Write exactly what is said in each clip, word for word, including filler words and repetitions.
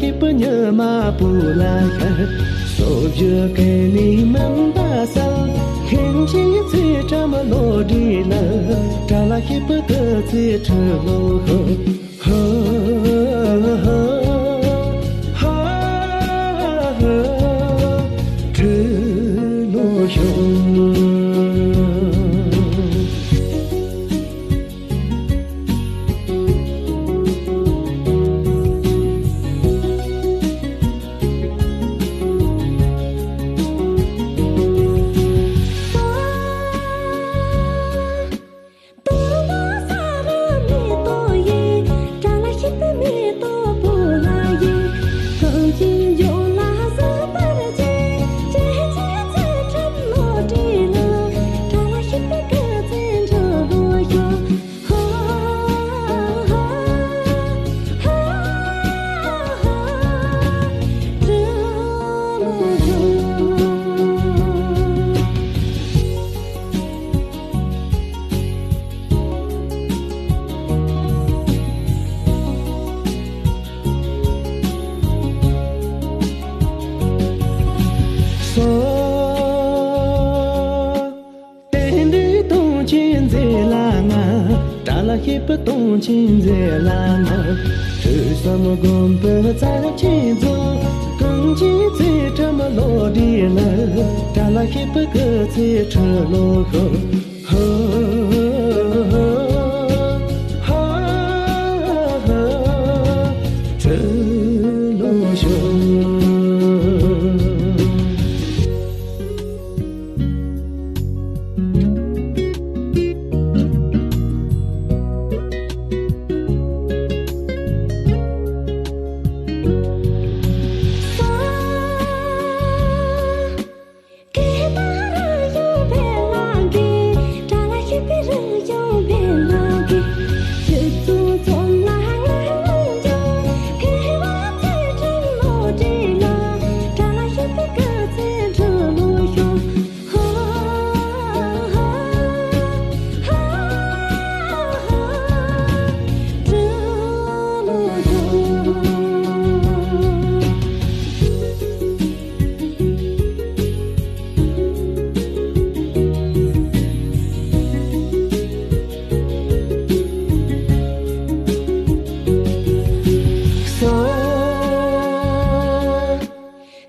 ཤེས་པ་ཉི་མ་བུ་ལ་ཤར། སོ་བཞི་གན་ནི་མིན་པ་སལ། ཁེན་ཆི་ཚེ་ཁྲམ་ལོ་འདྲི་ལ། དྲ་ལ་ཤེས་པ་ཀི་ཚེ་ཁྲི་ལོ་ཧོ། ཧ་ཧ་ཧ་ཧ། ཁྲི་ལོ་ཤོ། སོ། རྟེན་འབྲེལ་སྟོང་ཆེན་མཛད་ལ་ང་། དགྲ་ལ་བཤེས་པའི་སྟོང་ཆེན་མཛད་ལ་ང་། ཐོས་བསམ་སྒོམ་པའི་རྩལ་ཆེན་རྫོགས། གངས་ཅན་ཚེ་ཁྲམ་ལོ་འདྲི་ལ། དགྲ་ལ་བཤེས་པའི་སྐུ་ཚེ་ཁྲི་ལོ་ཤོ། ཧོ། ཧོ། ཧོ། ཧོ། ཁྲི་ལོ་ཤོ།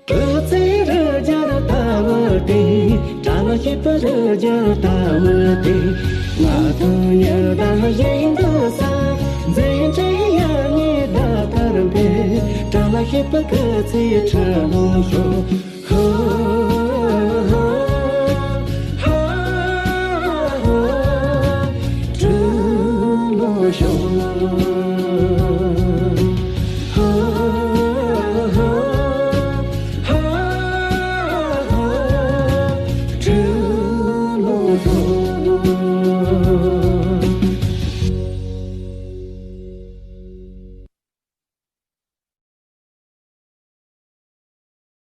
སྐུ་ཚེ་རུ་བརྒྱར་ལྟ་བུ་སྟེ། དགྲ་ལ་བཤེས་པ་རུ་བརྒྱར་ལྟ་བུ་སྟེ། ང་དང་ཡི་དྭགས་གཞན་དུ་སངས། མཛད་འཕྲིན་ཡར་ངོའི་ཟླ་ལྟར་འཕེལ། དགྲ་ལ་བཤེས་པ་སྐུ་ཚེ་ཁྲི་ལོ་ཤོ།